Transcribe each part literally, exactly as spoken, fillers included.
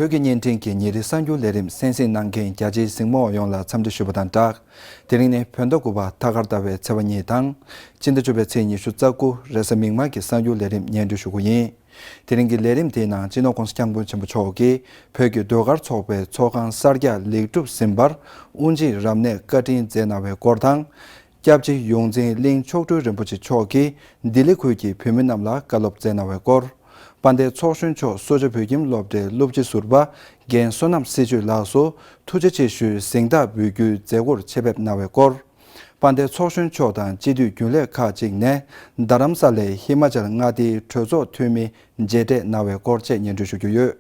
བོད་ཀྱི་བརྙན་འཕྲིན་གྱི་ཉིན་རེའི་གསར་འགྱུར་ལས་རིམ་གསན་གཟིགས་གནང་མཁན་རྒྱ་ཆེའི་གཟིགས་མོ་བ་ཡོངས་ལ་འཚམས་འདྲི་ཞུ་བ་དང་སྦྲགས། དེ་རིང་ནི་བོད་ཟླ་དགུ་པ་ཐ་སྐར་ཟླ་བའི་ཚེས་པ་གཉིས་དང་། སྤྱི་ཟླ་བཅུ་པའི་ཚེས་ཉི་ཤུ་རྩ་དགུ་རེས་གཟའ་མིག་དམར་གྱི་གསར་འགྱུར་ལས་རིམ་སྙན་སྒྲོན་ཞུ་རྒྱུ་ཡིན། དེ་རིང་གི་ལས་རིམ་དེའི་ནང་སྤྱི་ནོར་༸གོང་ས་༸སྐྱབས་མགོན་ཆེན་པོ་མཆོག་གིས་བོད་ཀྱི་ཟློས་གར་ཚོགས་པའི་ཚོགས་ཁང་གསར་རྒྱག་ལེགས་གྲུབ་ཟིན་པར་དབུ་འབྱེད་རབ་གནས་བཀའ་དྲིན་མཛད་གནང་བའི་སྐོར་དང་། སྐྱབས་རྗེ་ཡོངས་འཛིན་གླིང་མཆོག་སྤྲུལ་རིན་པོ་ཆེ་མཆོག་གིས་ལྡི་ལི་ཁུལ་གྱི་བོད་མི་རྣམས་ལ་བཀའ་སློབ་སྩལ་གནང་བའི་སྐོར། དཔལ་ལྡན་ཚོགས་གཞོན་མཆོག་སུ་ཇཱ་བོད་ཁྱིམ་སློབ་གྲྭའི་སློབ་སྤྱི་ཟུར་པ་རྒན་བསོད་ནམས་སྲིད་གཅོད་ལགས་སུ་ཐུགས་རྗེ་ཆེ་ཞུའི་གཟེངས་རྟགས་འབུལ་རྒྱུའི་མཛད་སྒོར་ཆེད་ཕེབས་གནང་བའི་སྐོར། དཔལ་ལྡན་ཚོགས་གཞོན་མཆོག་དང་སྤྱི་འཐུས་རྒྱུན་ལས་ཁག་ཅིག་ནས་རྡ་རམ་ས་ལའི་ཧི་མ་ཅལ་མངའ་སྡེའི་གྲོས་ཚོགས་འཐུས་མི་མཇལ་འཕྲད་གནང་བའི་སྐོར་བཅས་སྙན་སྒྲོན་ཞུ་རྒྱུ་ཡོད།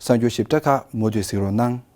གསར་འགྱུར་ཞིབ་ཕྲ་ཁག་མུ་མཐུད་གཟིགས་རོགས་གནང་།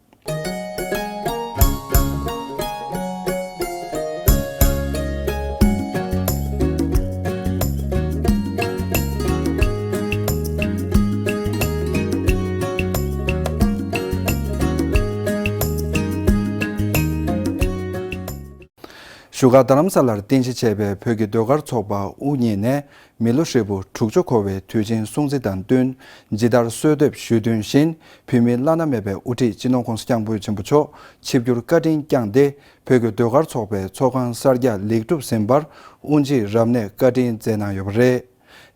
བཞུགས་སྒར་རྡ་རམ་ས་ལར་རྟེན་གཞི་བྱས་པའི་བོད་ཀྱི་ཟློས་གར་ཚོགས་པ་དབུ་བརྙེས་ནས་མི་ལོ་ཧྲིལ་པོ་དྲུག་ཅུ་འཁོར་བའི་དུས་ཆེན་སྲུང་བརྩི་དང་བསྟུན་ཇི་ལྟར་གསོལ་འདེབས་ཞུས་དོན་བཞིན་བོད་མིའི་བླ་ན་མེད་པའི་དབུ་ཁྲིད་སྤྱི་ནོར་༸གོང་ས་༸སྐྱབས་མགོན་ཆེན་པོ་མཆོག་ཆིབས་བསྒྱུར་བཀའ་དྲིན་བསྐྱངས་ཏེ་བོད་ཀྱི་ཟློས་གར་ཚོགས་པའི་ཚོགས་ཁང་གསར་རྒྱག་ལེགས་གྲུབ་ཟིན་པར་དབུ་འབྱེད་རབ་གནས་བཀའ་དྲིན་སྩལ་གནང་ཡོད་པ་རེད།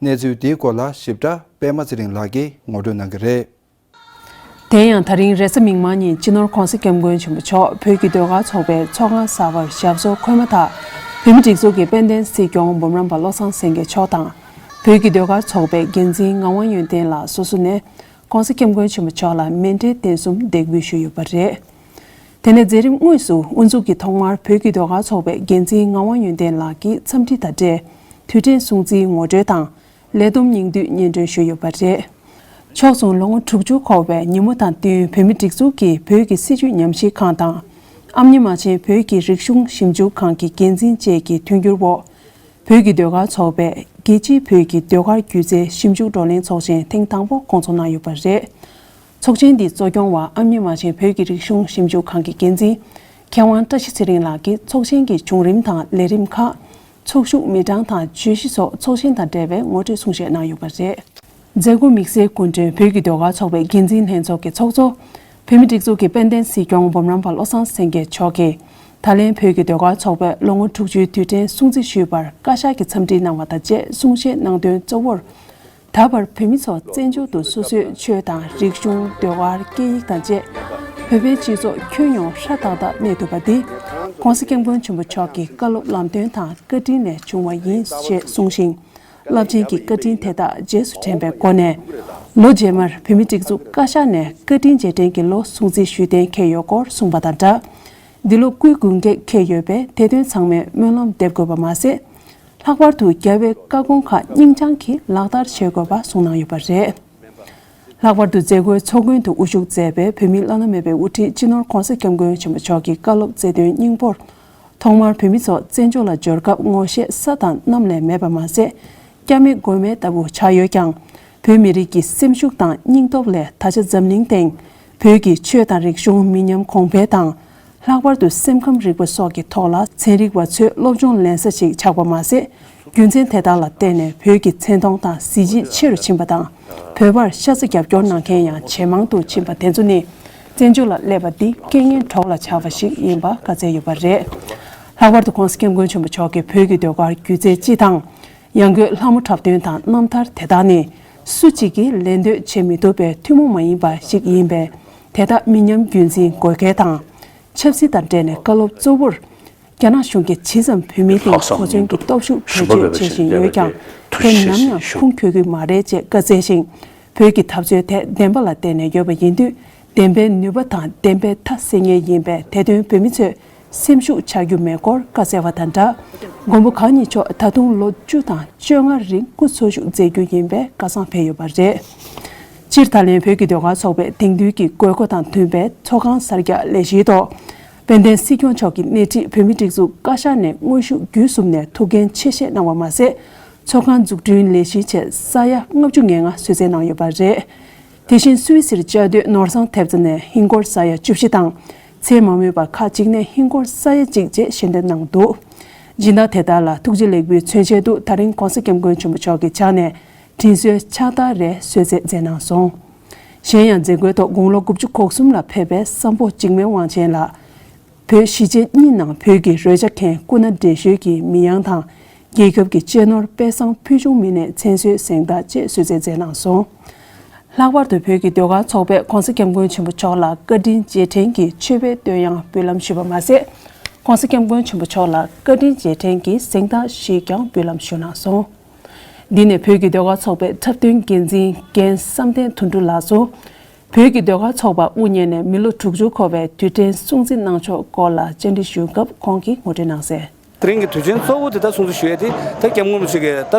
གནས་ཚུལ་འདིའི་སྐོར་ལ་ཞིབ་ཕྲ་པད་མ་ཚེ་རིང་ལགས་ཀྱིས་ངོ་སྤྲོད་གནང་གི་རེད། དེ་ཡང་ད་རིང་རེས་གཟའ་མིག་དམར་ཉིན་སྤྱི་ནོར་༸གོང་ས་༸སྐྱབས་མགོན་ཆེན་པོ་མཆོག་བོད་ཀྱི་ཟློས་གར་ཚོགས་པའི་ཚོགས་ཁང་གསར་པར་ཞབས་སོར་འཁོད་མ་ཐག་བོད་མིའི་སྒྲིག་འཛུགས་ཀྱི་དཔལ་ལྡན་སྲིད་སྐྱོང་འབུམ་རམས་པ་བློ་བཟང་སེང་གེ་མཆོག་དང་། བོད་ཀྱི་ཟློས་གར་ཚོགས་པའི་འགན་འཛིན་ངག་དབང་ཡོན་ཏན་ལགས་སོ་སོ་ནས་༸གོང་ས་༸སྐྱབས་མགོན་ཆེན་པོ་མཆོག་ལ་མཎྜལ་རྟེན་གསུམ་འདེགས་འབུལ་ཞུས་ཡོད་པ་རེད། དེ་ནས་མཛད་རིམ་དངོས་སུ་དབུ་འཛུགས་ཀྱིས་ཐོག་མར་བོད་ཀྱི་ཟློས་གར་ཚོགས་པའི་འགན་འཛིན་ངག་དབང་ཡོན་ཏན་ལགས་ཀྱིས་འཚམས་འདྲི་དང་འབྲེལ་དུས་དྲན་སྲུང་བརྩིའི་ངོ་སྤྲོད་དང་། ལས་བསྡོམས་སྙིང་བསྡུས་སྙན་སྒྲོན་ཞུས་ཡོད་པ་རེད། ཕྱོགས་མཚུངས་ལོ་ངོ་དྲུག་ཅུ་འཁོར་བའི་ཉིན་མོ་དང་བསྟུན་བོད་མིའི་སྒྲིག་འཛུགས་ཀྱི་བོད་ཀྱི་སྲིད་བྱུས་ཉམས་ཞིབ་ཁང་དང་། ཨ་མྱེས་རྨ་ཆེན་བོད་ཀྱི་རིག་གཞུང་ཞིབ་འཇུག་ཁང་གི་འགན་འཛིན་བཅས་ཀྱི་མཐུན་འགྱུར་འོག་བོད་ཀྱི་ཟློས་གར་ཚོགས་པས་རྒྱལ་སྤྱིའི་བོད་ཀྱི་ཟློས་གར་སྒྱུ་རྩལ་ཞིབ་འཇུག་བགྲོ་གླེང་ཚོགས་ཆེན་ཐེངས་དང་པོ་སྐོང་ཚོགས་གནང་ཡོད་པ་རེད། ཚོགས་ཆེན་འདི་གཙོ་སྐྱོང་བ་ཨ་མྱེས་རྨ་ཆེན་བོད་ཀྱི་རིག་གཞུང་ཞིབ་འཇུག་ཁང་གི་འགན་འཛིན་མཁས་དབང་བཀྲ་ཤིས་ཚེ་རིང་ལགས་ཀྱིས་ཚོགས་ཆེན་གྱི་བྱུང་རིམ་དང་ལས་རིམ་ཁག་ཚོགས་ཞུགས་མི་གྲངས་དང་བརྗོད་གཞི་སོགས་ཚོགས་ཆེན་དང་འབྲེལ་བའི་ངོ་སྤྲོད་གསུང་བཤད་གནང་ཡོད་པ་རེད། མཛད་སྒོ་དམིགས་བསལ་སྐུ་མགྲོན་བོད་ཀྱི་ཟློས་གར་ཚོགས་པའི་འགན་འཛིན་ལྷན་ཚོགས་ཀྱི་ཚོགས་གཙོ། བོད་མིའི་སྒྲིག་འཛུགས་ཀྱི་དཔལ་ལྡན་སྲིད་སྐྱོང་འབུམ་རམས་པ་བློ་བཟང་སེང་གེ་མཆོག་གིས། ད་ལན་བོད་ཀྱི་ཟློས་གར་ཚོགས་པའི་ལོ་ངོ་དྲུག་ཅུའི་དུས་དྲན་སྲུང་བརྩི་ཞུས་པར་བཀའ་ཤག་གིས་འཚམས་འདྲི་གནང་བ་དང་བཅས་གསུང་བཤད་གནང་དོན་གཙོ་བོར། ད་བར་བོད་མི་ཚོ་བཙན་བྱོལ་དུ་སོ་སོའི་ཆོས་དང་རིག་གཞུང་ཟློས་གར་སྐད་ཡིག་དང་བཅས་བོད་པའི་སྤྱི་ཚོགས་ཁྱོན་ཡོངས་ཧྲ་ཏག་ཏག་གནས་ཐུབ་པ་འདི་༸གོང་ས་༸སྐྱབས་མགོན་ཆེན་པོ་མཆོག་གི་བཀའ་སློབ་ལམ་སྟོན་དང་བཀའ་དྲིན་ལས་བྱུང་བ་ཡིན་ཞེས་གསུངས་ཤིང་། རླབས་ཆེན་གྱི་བཀའ་དྲིན་དེ་དག་རྗེས་སུ་དྲན་པའི་སྒོ་ནས། ལོ་རྗེས་མར་བོད་མིའི་སྒྲིག་འཛུགས་བཀའ་ཤག་ནས་བཀའ་དྲིན་རྗེས་དྲན་གྱི་ལོ་སྲུང་བརྩི་ཞུ་གཏན་འཁེལ་ཡོད་སྐོར་གསུངས་པ་དང་སྦྲགས། འདི་ལོ་སྐུའི་དགུང་གེགས་འཁེལ་ཡོད་པས་དེ་དོན་ཚང་མས་སྨོན་ལམ་འདེབས་དགོས་པ་མ་ཟད། ལྷག་པར་དུ་རྒྱལ་བའི་བཀའ་དགོངས་ཁག་སྙིང་བཅངས་ཀྱིས་ལག་བསྟར་བྱེད་དགོས་པ་གསུངས་གནང་ཡོད་པ་རེད། ལྷག་པར་དུ་མཛད་སྒོའི་ཚོགས་མགོན་དུ་དབུ་བཞུགས་མཛད་པའི་བོད་མིའི་བླ་ན་མེད་པའི་དབུ་ཁྲིད་སྤྱི་ནོར་༸གོང་ས་༸སྐྱབས་མགོན་ཆེན་པོ་མཆོག་གིས་བཀའ་སློབ་སྩལ་དོན་སྙིང་པོར། ཐོག་མར་བོད་མི་ཚོ་བཙན་བྱོལ་ལ་འབྱོར་སྐབས་ངོ་ཤེས་ས་དང་གནམ་ལས་མེད་པ་མ་ཟད། སྐྱ་མེད་མགོན་མེད་ལྟ་བུ་ཆགས་ཡོད་ཀྱང་། བོད་མི་རིགས་ཀྱི་སེམས་ཤུགས་དང་སྙིང་སྟོབས་ལས་ད་ཆ་འཛམ་གླིང་སྟེང་། བོད་ཀྱི་ཆོས་དང་རིག་གཞུང་མི་ཉམས་གོང་འཕེལ་དང་། ལྷག་པར་དུ་སེམས་ཁམས་རིག་པ་སོགས་ཀྱི་ཐོག་ལ་ཚན་རིག་པ་ཚོས་སློབ་སྦྱོང་ལེན་ས་ཞིག་ཆགས་པ་མ་ཟད། རྒྱུ་མཚན་དེ་དག་ལ་བརྟེན་ནས་བོད་ཀྱི་མཚན་མཐོང་དང་གཟི་བརྗིད་ཆེ་རུ་ཕྱིན་པ་དང་། བོད་པར་ཤ་ཚ་རྒྱབ་སྐྱོར་གནང་མཁན་ཡང་ཇེ་མང་དུ་ཕྱིན་པ་དེ་ཚོ་ནི། བཙན་བྱོལ་ལ་སླེབས་པ་འདི་རྐྱེན་ངན་གྲོགས་ལ་ཆགས་པ་ཞིག་ཡིན་པ་བཀའ་སྩལ་ཡོད་པ་རེད། ལྷག་པར་དུ་༸གོང་ས་༸སྐྱབས་མགོན་ཆེན་པོ་མཆོག་གིས་བོད་ཀྱི་ཟློས་གར་སྒྱུ་རྩལ་སྤྱི་དང་། ཡང་སྒོས་ལྷ་མོ་འཁྲབ་སྟོན་དང་རྣམ་ཐར་དེ་དག་ནི། སུ་གཅིག་གིས་ལད་ཟློས་བྱེད་མི་ཐུབ་པའི་ཐུན་མོང་མ་ཡིན་པ་ཞིག་ཡིན་པས། དེ་དག་མི་ཉམས་རྒྱུན་འཛིན་དགོས་གལ་དང་། ཆབ་སྲིད་དང་འབྲེལ་ནས་བཀའ་སློབ་གཙོ་བོར། རྒྱ་ནག་གཞུང་གིས་ཇི་ཙམ་བོད་མིའི་སྟེང་གོ་མཚོན་གྱི་སྟོབས་ཤུགས་བེད་སྤྱོད་བྱེད་བཞིན་ཡོད་ཀྱང་། དེ་ནམ་ཡང་ཁུངས་འཁྱོལ་གྱི་མ་རེད་ཅེས་བཀའ་སྩལ་ཞིང་། བོད་ཀྱི་འཐབ་རྩོད་དེ་བདེན་པ་ལ་བརྟེན་ནས་ཡོད་པ་ཡིན་དུས། བདེན་པའི་ནུས་པ་དང་བདེན་པའི་མཐའ་གསལ་ངེས་ཡིན་པས། དེ་དོན་བོད་མི་ཚོས་སེམས་ཤུགས་ཆག་རྒྱུ་མེད་སྐོར་བཀའ་སྩལ་བ་དང་སྦྲགས། མགོན་པོ་གང་ཉིད་མཆོག་ད་དུང་ལོ་བཅུ་དང་བཅོ་ལྔ་རིང་སྐུ་འཚོ་བཞུགས་མཛད་རྒྱུ་ཡིན་པའི་བཀའ་བཟང་ཕེབས་ཡོད་པ་རེད། སྤྱིར་ད་ལན་བོད་ཀྱི་ཟློས་གར་ཚོགས་པའི་དེང་དུས་ཀྱི་དགོས་མཁོ་དང་མཐུན་པའི་ཚོགས་ཁང་གསར་རྒྱག་ལས་གཞིའི་ཐོག་དཔལ་ལྡན་སྲིད་སྐྱོང་མཆོག་གིས་སྣེ་ཁྲིད་བོད་མིའི་སྒྲིག་འཛུགས་བཀའ་ཤག་ནས་དངོས་ཤུགས་བརྒྱུད་གསུམ་ནས་ཐུགས་འགན་ཆེ་བཞེས་གནང་བ་མ་ཟད། ཚོགས་ཁང་འཛུགས་སྐྲུན་ལས་གཞིའི་ཆེད་ས་ཡ་ལྔ་བཅུ་ང་ལྔ་གསོལ་སྩལ་གནང་ཡོད་པ་རེད། དེ་བཞིན་སུད་སིར་བཅའ་སྡོད་ནོར་བཟང་ཐེབས་རྩ་ནས་ཧིན་སྒོར་ས་ཡ་བཅུ་བཞི་དང་། ཚད་མ་སྨོས་པ་ཁག་ཅིག་ནས་ཧིན་སྒོར་ས་ཡ་གཅིག་བཅས་ཞལ་འདེབས་གནང་འདུག་སྦྱིན་བདག་དེ་དག་ལ་ཐུགས་རྗེ་ལེགས་འབུལ་མཚོན་ཆེད་དུ་ད་རིང་༸གོང་ས་༸སྐྱབས་མགོན་ཆེན་པོ་མཆོག་གི་ཕྱག་ནས་དྲིན་གསོའི་ཕྱག་རྟགས་རེ་གསོལ་སྩལ་མཛད་གནང་སོང་། གཞན་ཡང་མཛད་སྒོའི་ཐོག་དགུང་ལོ་དགུ་བཅུ་གོ་གསུམ་ལ་ཕེབས་པའི་སམ་བྷོ་འཇིགས་མེད་དབང་ཆེན་ལགས། བོད་གཞིས་བྱེས་གཉིས་ནང་བོད་ཀྱི་རོལ་ཆ་མཁན་སྐུ་ན་བགྲེས་གཞོན་གྱི་མི་ཡོངས་དང་། རྒྱལ་ཁབ་ཀྱི་གཅེས་ནོར་དཔེ་བཟང་ཕུལ་བྱུང་མི་སྣས་མཚན་གསོལ་གཟེངས་རྟགས་བཅས་གསོལ་སྩལ་མཛད་གནང་སོང་། ལྷག་པར་དུ་བོད་ཀྱི་ཟློས་གར་ཚོགས་པས་༧གོང་ས་༧སྐྱབས་མགོན་ཆེན་པོ་མཆོག་ལ་བཀའ་དྲིན་རྗེས་དྲན་གྱི་མཆོད་པའི་བསྟོད་དབྱངས་འབུལ་ལམ་ཞུས་པ་མ་ཟད། ༸གོང་ས་༧སྐྱབས་མགོན་ཆེན་པོ་མཆོག་ལ་བཀའ་དྲིན་རྗེས་དྲན་གྱི་གཟེངས་རྟགས་ཤིག་ཀྱང་འབུལ་ལམ་ཞུས་གནང་སོང་། འདི་ནས་བོད་ཀྱི་ཟློས་གར་ཚོགས་པའི་འཁྲབ་སྟོན་འགན་འཛིན་རྒན་བསམ་གཏན་དོན་གྲུབ་ལགས་སུ། བོད་ཀྱི་ཟློས་གར་ཚོགས་པ་དབུ་བརྙེས་ནས་མི་ལོ་དྲུག་ཅུ་འཁོར་བའི་དུས་དྲན་སྲུང་བརྩི་གནང་ཕྱོགས་སྐོར་ལ་བཅར་འདྲི་ཞུས་སྐབས་ཁོང་གིས་ངོ་སྤྲོད་གནང་གསལ། དེ་རིང་གི་དུས་ཆེན་གཙོ་བོ་དེ་ད་སྲུང་བརྩི་ཞུ་ཡས་དེ་ད་སྐྱབས་མགོན་རིན་པོ་ཆེ་གིས་ད་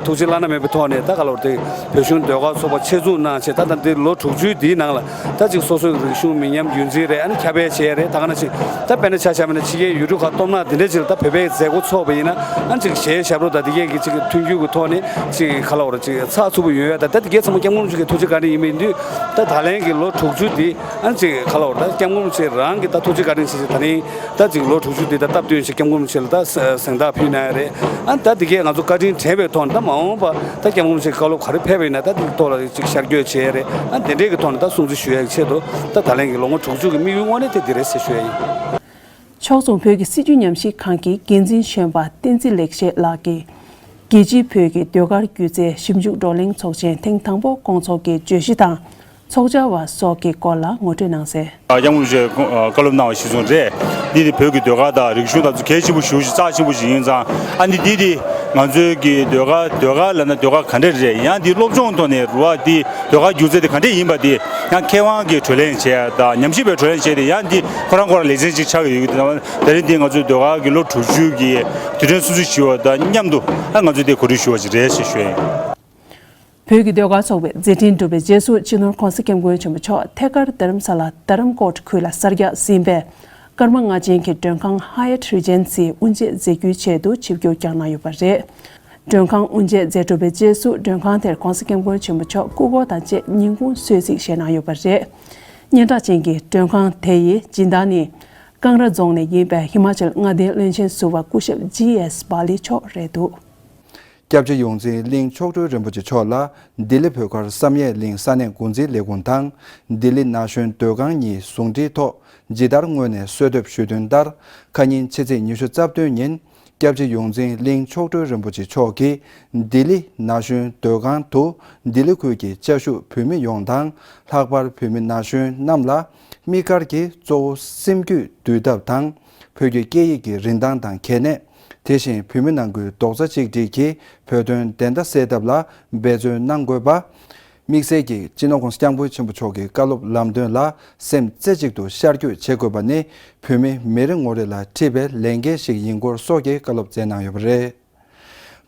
ཐུགས་རྗེ་བླ་ན་མེད་པའི་ཐོག་ནས་ད་ག་ལོར་དེ་བོད་གཞུང་ཟློས་གར་ཚོགས་པ་ཆེད་འཛུགས་གནང་བྱས་ད་ད་འདི་ལོ་དྲུག་ཅུའི་འདིའི་ནང་ལ་ད་ཅིག་སོ་སོའི་རིག་གཞུང་མི་ཉམས་རྒྱུན་འཛིན་རེད། ཨ་ནི་ཁྱབ་སྤེལ་བྱས་རེད། ད་ག་ནང་བཞིན་ད་དཔེར་ན་ཆ་བཞག་པ་ན་ཕྱི་རྒྱལ་ཡུལ་གྲུ་ཁག་སྟོབས་ན་དེ་འདྲའི་ཅིག་ལ་ད་བོད་པའི་མཛད་སྒོ་ཚོགས་པ་ཡིན་ན་ཨ་ནི་ཅིག་གཞས་ཞབས་བྲོ་དང་དེ་གས་ཀྱི་ཅིག་མཐུན་འགྱུར་གྱི་ཐོག་ནས་ཅིག་ག་ལ་བར་ཅིག་ཚགས་ཚུད་པོ་ཡོང་ཡ། ད་ད་དེ་གས་ཚང་མ་སྐྱབས་མགོན་རིན་པོ་ཆེ་གི་ཐུགས་རྗེ་བཀའ་དྲིན་ཡིན་པ་ཡིན་དུས་ད་ད་ལན་གྱི་ལོ་དྲུག་ཅུ་འདི་ཨ་ནི་ཅིག་ག་ལ་བར་ད་སྐྱབས་མགོན་རིན་པོ་ཆེ་རང་གི་ད་ཐུགས་རྗེ་བཀའ་དྲིན་ཆེ་ཆེ་ད་རིང་ད་ཅིག་ལོ་དྲུག་ཅུ་འདི་ད་སྟབས་བསྟུན་ཞིག་སྐྱབས་མགོན་རིན་པོ་ཆེ་ལ་ད་གཟེངས་རྟགས་ཕུལ་གནང་ཡ་རེད། ཨ་ནི་ད་དེ་གས་ང་ཚོ་བཀའ་དྲིན་དྲན་པའི་ཐོག་ནས་ད་མ་འོངས་པ་ད་སྐྱབས་མགོན་རིན་པོ་ཆེ་བཀའ་སློབ་ག་རེ་ཕེབས་པ་ཡིན་ན་ད་དེ་ཐོག་ལ་ཅིག་ཤར་བསྐྱོད་བྱེད་ཡ་རེད། ཨ་ནི་དེ་འདྲའི་གི་ཐོག་ནས་ད་སྲུང་བརྩི་ཞུ་ཡ་གི་ཆེད་དུ་ད་ད་ལན་གྱི་ལོ་ངོ་དྲུག་ཅུ་གི་དམིགས་ཡུལ་དངོས་གནས་དེ་འདི་རེད་ཟེར་ཞུ་ཡ་ཡིན། ཕྱོགས་མཚུངས་བོད་ཀྱི་སྲིད་བྱུས་ཉམས་ཞིབ་ཁང་གི་འགན་འཛིན་གཞོན་པ་བསྟན་འཛིན་ལེགས་བཤད་ལགས་ཀྱིས། རྒྱལ་སྤྱིའི་བོད་ཀྱི་ཟློས་གར་སྒྱུ་རྩལ་ཞིབ་འཇུག་བགྲོ་གླེང་ཚོགས་ཆེན་ཐེངས་དང་པོ་སྐོང་ཚོགས་ཀྱི་བརྗོད་གཞི་དང་། ཚོགས་བཅར་བ་སོགས་ཀྱི་སྐོར་ལ་ངོ་སྤྲོད་གནང་གསལ། སྐྱབས་མགོན་རིན་པོ་ཆེས་བཀའ་སློབ་གནང་བ་གཞིར་བཟུང་རེད། འདི་ནི་བོད་ཀྱི་ཟློས་གར་དང་རིག་གཞུང་དང་ཚོ་གལ་ཆེན་པོ་ཞེ་པོ་ཞིག་རྩ་ཆེན་པོ་ཞིག་ཡིན་ཙང་། ཨ་ནི་འདི་དེ་ང་ཚོའི་གི་ཟློས་གར་ཟློས་གར་ལབ་ན་ཟློས་གར་ག་འདྲ་རེད། ཡང་འདི་སློབ་སྦྱོང་ཐོག་ནས་རུ་བ་འདི་ཟློས་གར་སྒྱུ་རྩལ་དེ་ག་འདྲ་ཡིན་པ་དེ་ཡང་མཁས་དབང་གི་བགྲོ་གླེང་བྱས་དང་ཉམས་ཞིབ་པའི་བགྲོ་གླེང་བྱས་ཏེ་ཡང་འདི་ཁོ་རང་ཁོ་རང་ལེ་ཚན་ཅིག་ཆགས་ཀྱི་ཡོད། དེ་རིང་འདི་ང་ཚོའི་ཟློས་གར་གྱི་ལོ་དྲུག་ཅུ་གི་དུས་དྲན་སྲུང་བརྩི་ཞུ་བ་དང་མཉམ་དུ་ཨ་ང་ཚོས་དེ་གོ་སྒྲིག་ཞུ་བ་ཞིག་རེད་ཞེས་ཞུ་ཡ་ཡིན། བོད་ཀྱི་ཟློས་གར་ཚོགས་པའི་མཛད་འཕྲིན་གྲུབ་པའི་རྗེས་སུ་སྤྱི་ནོར་༸གོང་ས་༸སྐྱབས་མགོན་ཆེན་པོ་མཆོག་ཐད་ཀར་རྡ་རམ་ས་ལ་རྡ་རམ་ཀོཊ་ཁུལ་ལ་གསར་རྒྱག་ཟིན་པའི་ཀརྨ་ལྔ་ཆེན་གྱི་མགྲོན་ཁང་Hyatt Regency་དབུ་འབྱེད་མཛད་རྒྱུའི་ཆེད་དུ་ཆིབས་བསྒྱུར་བསྐྱངས་གནང་ཡོད་པ་རེད། མགྲོན་ཁང་དབུ་འབྱེད་མཛད་གྲུབ་པའི་རྗེས་སུ་མགྲོན་ཁང་དེར་༸གོང་ས་༸སྐྱབས་མགོན་ཆེན་པོ་མཆོག་སྐུ་འཁོར་དང་བཅས་ཉིན་གུང་གསོལ་ཚིགས་བཞེས་གནང་ཡོད་པ་རེད། སྙན་གྲགས་ཅན་གྱི་མགྲོན་ཁང་དེ་ཡི་སྦྱིན་བདག་ནི་ཀང་ར་རྫོང་ནས་ཡིན་པའི་ཧི་མ་ཅལ་མངའ་སྡེའི་བློན་ཆེན་ཟུར་པ་སྐུ་ཞབས་ཇི་ཨེས་བྷ་ལི་མཆོག་རེད་འདུག། སྐྱབས་རྗེ་ཡོངས་འཛིན་གླིང་མཆོག་སྤྲུལ་རིན་པོ་ཆེ་མཆོག་ལ་ལྡི་ལི་བོད་སྒར་བསམ་ཡས་གླིང་ས་གནས་འགོ་འཛིན་ལས་ཁུངས་དང་ལྡི་ལི་ན་གཞོན་ཟློས་ཁང་གཉིས་ཟུང་འབྲེལ་ཐོག་ཇི་ལྟར་སྔོན་ནས་གསོལ་འདེབས་ཞུས་དོན་ལྟར། ཁ་ཉིན་ཕྱི་ཚེས་ཉི་ཤུ་རྩ་བདུན་ཉིན་སྐྱབས་རྗེ་ཡོངས་འཛིན་གླིང་མཆོག་སྤྲུལ་རིན་པོ་ཆེ་མཆོག་གིས་ལྡི་ལི་ན་གཞོན་ཟློས་ཁང་དུ་ལྡི་ལི་ཁུལ་གྱི་བཅའ་བཞུགས་བོད་མི་ཡོངས་དང་། ལྷག་པར་བོད་མི་ན་གཞོན་རྣམས་ལ་དམིགས་བཀར་གྱིས་གཙོ་བོ་སེམས་རྒྱུད་འདུལ་ཐབས་དང་། བོད་ཀྱི་སྐད་ཡིག་གི་རིན་ཐང་དང་གལ་གནད། དེ་བཞིན་བོད་མི་ནང་ཁུལ་རྡོག་རྩ་གཅིག་སྒྲིལ་གྱིས་བོད་དོན་བདེན་མཐའ་གསལ་ཐབས་ལ་འབད་བརྩོན་གནང་དགོས་པ། དམིགས་བསལ་གྱིས་སྤྱི་ནོར་༸གོང་ས་༸སྐྱབས་མགོན་ཆེན་པོ་མཆོག་གི་བཀའ་སློབ་ལམ་སྟོན་ལ་སེམས་རྩེ་གཅིག་ཏུ་ཤར་བསྐྱོད་བྱེད་དགོས་པ་ནི་བོད་མི་མི་རེ་ངོ་རེ་ལ་འཁྲི་བའི་ལས་འགན་ཞིག་ཡིན་སྐོར་སོགས་ཀྱི་བཀའ་སློབ་སྩལ་གནང་ཡོད་པ་རེད།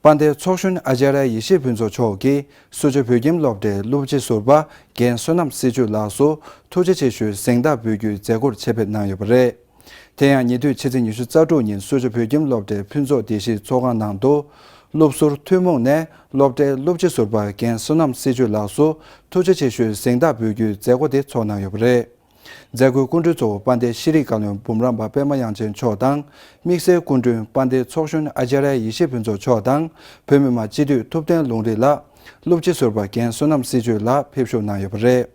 དཔལ་ལྡན་ཚོགས་གཞོན་ཨ་ཙརྱ་ཡེ་ཤེས་ཕུན་ཚོགས་མཆོག་གིས་སུ་ཇོ་བོད་ཁྱིམ་སློབ་གྲྭའི་སློབ་སྤྱི་ཟུར་པ་རྒན་བསོད་ནམས་སྲིད་བྱུས་ལགས་སུ་ཐུགས་རྗེ་ཆེ་ཞུའི་གཟེངས་རྟགས་འབུལ་རྒྱུའི་མཛད་སྒོར་ཆེད་ཕེབས་གནང་ཡོད་པ་རེད། དེ་ཡང་ཉེ་དུས་ཕྱི་ཚེས་ཉི་ཤུ་རྩ་དྲུག་ཉིན་སུ་ཇོ་བོད་ཁྱིམ་སློབ་གྲྭའི་ཕུན་ཚོགས་བདེ་སྐྱིད་ཚོགས་ཁང་ནང་དུ། སློབ་ཟུར་ཐུན་མོང་ནས་སློབ་གྲྭའི་སློབ་སྤྱི་ཟུར་པ་རྒན་བསོད་ནམས་སྲིད་བྱུས་ལགས་སུ་ཐུགས་རྗེ་ཆེ་ཞུའི་གཟེངས་རྟགས་འབུལ་རྒྱུའི་མཛད་སྒོ་དེ་ཚོགས་གནང་ཡོད་པ་རེད། མཛད་སྒོའི་སྐུ་མགྲོན་གཙོ་བོ་དཔལ་ལྡན་ཤེས་རིག་བཀའ་བློན་འབུམ་རམས་པ་པད་མ་དབྱངས་ཅན་མཆོག་དང་། དམིགས་བསལ་སྐུ་མགྲོན་དཔལ་ལྡན་ཚོགས་གཞོན་ཨ་ཙརྱ་ཡེ་ཤེས་ཕུན་ཚོགས་མཆོག་དང་། བོད་མི་མང་སྤྱི་འཐུས་ཐུབ་བསྟན་ལུང་རིགས་ལགས། སློབ་སྤྱི་ཟུར་པ་རྒན་བསོད་ནམས་སྲིད་བྱུས་ལགས་ཕེབས་ཞུགས་གནང་ཡོད་པ་རེད།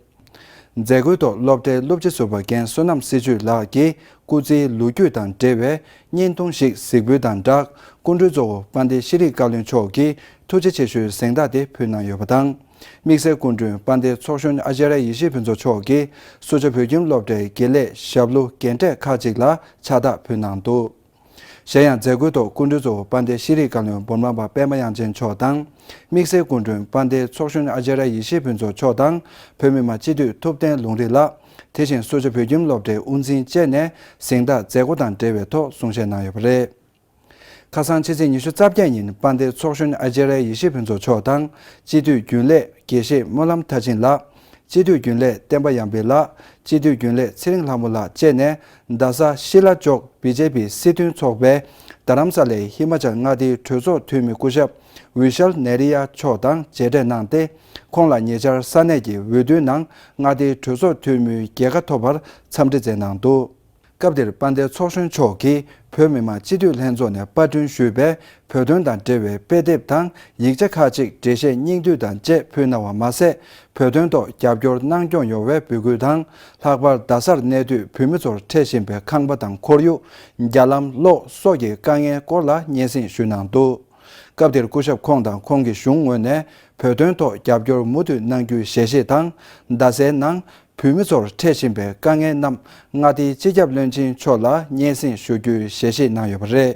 མཛད་སྒོའི་ཐོག་སློབ་གྲྭའི་སློབ་སྤྱི་ཟུར་པ་རྒན་བསོད་ནམས་སྲིད་བྱུས་ལགས་ཀྱིས་སྐུ་ཚེའི་ལོ་རྒྱུས་དང་འབྲེལ་བའི་བརྙན་ཐུང་ཞིག་གཟིགས་འབུལ་དང་སྦྲགས། སྐུ་མགྲོན་གཙོ་བོ་དཔལ་ལྡན་ཤེས་རིག་བཀའ་བློན་མཆོག་གིས་ཐུགས་རྗེ་ཆེ་ཞུའི་གཟེངས་རྟགས་དེ་ཕུལ་གནང་ཡོད་པ་དང་། དམིགས་བསལ་སྐུ་མགྲོན་དཔལ་ལྡན་ཚོགས་གཞོན་ཨ་ཙརྱ་ཡེ་ཤེས་ཕུན་ཚོགས་མཆོག་གིས་སུ་ཇོ་བོད་ཁྱིམ་སློབ་གྲྭའི་དགེ་ལས་ཞབས་ལུ་རྒན་གྲས་ཁག་ཅིག་ལ་ཕྱག་རྟགས་ཕུལ་གནང་འདུག། གཞན་ཡང་མཛད་སྒོའི་ཐོག་སྐུ་མགྲོན་གཙོ་བོ་དཔལ་ལྡན་ཤེས་རིག་བཀའ་བློན་འབུམ་རམས་པ་པད་མ་དབྱངས་ཅན་མཆོག་དང་། དམིགས་བསལ་སྐུ་མགྲོན་དཔལ་ལྡན་ཚོགས་གཞོན་ཨ་ཙརྱ་ཡེ་ཤེས་ཕུན་ཚོགས་མཆོག་དང་། བོད་མི་མང་སྤྱི་འཐུས་ཐུབ་བསྟན་ལུང་རིགས་ལགས། དེ་བཞིན་སུ་ཇོ་བོད་ཁྱིམ་སློབ་གྲྭའི་དབུ་འཛིན་བཅས་ནས་གཟེངས་རྟགས་མཛད་སྒོ་དང་འབྲེལ་བའི་ཐོག་གསུང་བཤད་གནང་ཡོད་པ་རེད། ཁ་སང་ཕྱི་ཚེས་ཉི་ཤུ་རྩ་བརྒྱད་ཉིན་དཔལ་ལྡན་ཚོགས་གཞོན་ཨ་ཙརྱ་ཡེ་ཤེས་ཕུན་ཚོགས་མཆོག་དང་། སྤྱི་འཐུས་རྒྱུན་ལས་དགེ་བཤེས་སྨོན་ལམ་མཐར་ཕྱིན་ལགས། སྤྱི་འཐུས་རྒྱུན་ལས་བསྟན་པ་ཡར་འཕེལ་ལགས། སྤྱི་འཐུས་རྒྱུན་ལས་ཚེ་རིང་ལྷ་མོ་ལགས་བཅས་ནས་རྡ་ས་ཤི་ལ་ཅོག་བི་ཇེ་པི་སྲིད་དོན་ཚོགས་པའི་རྡ་རམ་ས་ལའི་ཧི་མ་ཅལ་མངའ་སྡེའི་གྲོས་ཚོགས་འཐུས་མི་སྐུ་ཞབས་ཝི་ཤལ་ནེ་རི་ཡ་མཆོག་དང་མཇལ་འཕྲད་གནང་སྟེ། ཁོང་ལ་ཉེ་ཆར་ས་གནས་ཀྱི་འོས་བསྡུའི་ནང་མངའ་སྡེའི་གྲོས་ཚོགས་འཐུས་མིའི་རྒྱལ་ཁ་ཐོབ་པར་འཚམས་འདྲི་མཛད་གནང་འདུག། སྐབས་དེར་དཔལ་ལྡན་ཚོགས་གཞོན་མཆོག་གིས་བོད་མི་མང་སྤྱི་འཐུས་ལྷན་ཚོགས་ནས་པར་སྐྲུན་ཞུས་པའི་བོད་དོན་དང་འབྲེལ་བའི་དཔེ་དེབ་དང་ཡིག་ཆ་ཁག་ཅིག་འགྲེལ་བཤད་སྙིང་བསྡུས་དང་བཅས་ཕུལ་གནང་བ་མ་ཟད། བོད་དོན་ཐོག་རྒྱབ་སྐྱོར་གནང་སྐྱོང་ཡོང་བའི་འབོད་སྐུལ་དང་། ལྷག་པར་རྡ་སར་གནས་སྡོད་བོད་མི་ཚོར་འཕྲད་བཞིན་པའི་ཁང་པ་དང་ཁོར་ཡུག་རྒྱ་ལམ། གློག་སོགས་ཀྱི་དཀའ་ངལ་སྐོར་ལ་སྙན་སེང་ཞུས་གནང་འདུག་སྐབས་དེར་སྐུ་ཞབས་ཁོང་དང་ཁོང་གི་གཞུང་ངོས་ནས་བོད་དོན་ཐོག་རྒྱབ་སྐྱོར་མུ་མཐུད་གནང་རྒྱུའི་ཞལ་བཞེས་དང་། རྡ་སའི་ནང་བོད་མི་ཚོར་འཕྲད་བཞིན་པའི་དཀའ་ངལ་རྣམས་མངའ་སྡེའི་སྤྱི་ཁྱབ་བློན་ཆེན་མཆོག་ལ་སྙན་སེང་ཞུ་རྒྱུའི་ཞལ་བཞེས་གནང་ཡོད་པ་རེད།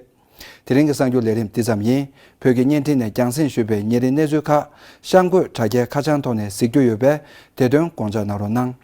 དེ་རིང་གི་གསར་འགྱུར་ལས་རིམ་འདི་ཙམ་ཡིན། བོད་ཀྱི་བརྙན་འཕྲིན་ནས་རྒྱང་སྲིང་ཞུས་པའི་ཉིན་རེའི་གནས་ཚུལ་ཁག་གཤམ་འཁོད་དྲ་རྒྱའི་ཁ་བྱང་ཐོག་ནས་གཟིགས་རྒྱུ་ཡོད་པས། དེ་དོན་དགོངས་འཇགས་གནང་རོགས་གནང་།